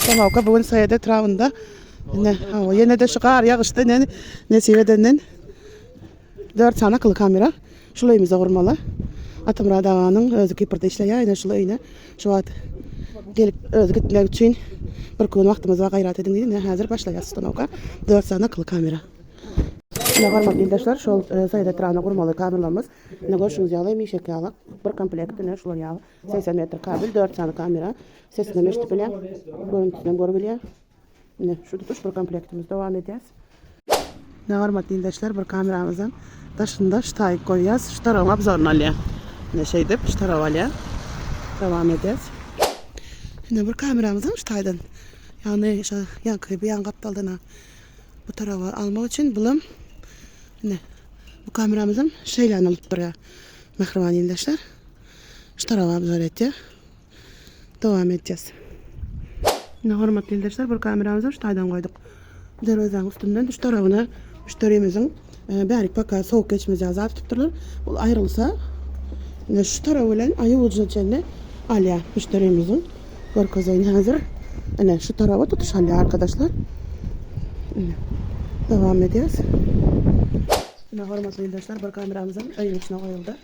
Ustanowka bu gün Saýat etrabynda. Ine, hawa, ýene-de şu gar ýagyşda ine nesip edenden 4 sany akylly kamera şul öýümizde gurmaly. Atamyrat aganyň özi Kiprde işleýär, ine şul öýüne şu wagt gelip özi gitmek üçin bir gün wagtymyz bar gaýrat ediň diýdi. Ine häzir başlaýas ustanowka 4 sany akylly kamera. Ine hormatly ildeşler, şol Saýat etrabynda gurmaly kameralarymyz. Ine görşüňiz ýaly hemişeki ýaly bir komplekt ine şular ýaly 80 metr kabel, 4 sany kamera. Sesinem eşidip bilýär, görüntüsinem görüp bilýär. Ine şu tutuş bir komplektimiz dowam edýäs. Ine hormatly ildeşler bir kameramyzyň daşynda şu taýyk goýýas. Şu tarabyň obzoryny alýar. Ine şeýdip şu taraby alýar. Dowam edýäs. Ine bir kameramyzyň şu taýdan ýagny şu ýaňky bu ýan gapdaldan bu taraba almak üçin bulam ine bu kameramyzam şeýle alyp durýar. Mähriban ildeşler. Şu taraba obzor etýär. Dowam edýäs. Ine hormatly ildeşler bir kameramyzy şu taýdan goýduk. Derwezäniň üstünden şu tarabyna müşderimiziň e, bärik paka sowuk geçmez ýaly zat tutupdyrlar. Ol aýrylsa ine şu taraby bilen aýak ujuna çenli alýar müşderimiziň. Görkezeýin häzir. Ine şu taraby tutuş alýar arkadaşlar. Ine dowam edýäs. Ine hormatly ildeşler bir kameramyzam öýüň içine goýuldy.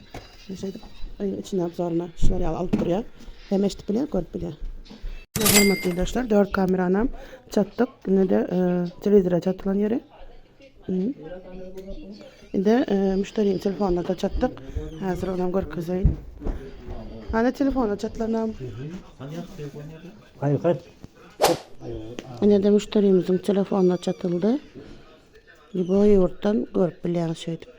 Şeýdip öýüň içine obzoryna şular ýaly alyp durýar. Hem eşidip bilýär, görüp bilýär. Hormatly ildeşler, 4 kameranam çatdyk. Indi-de e, telewizora çatylan ýeri. Indi e, müşderiniň telefonyna da çatdyk. Häzir onam görkezeýin. Ana telefona çatylanam. Hayır, hayır. Ine-de müşderimiziň telefonyna çatyldy. Bu ýurtdan görüp bilýäňiz şeýdip.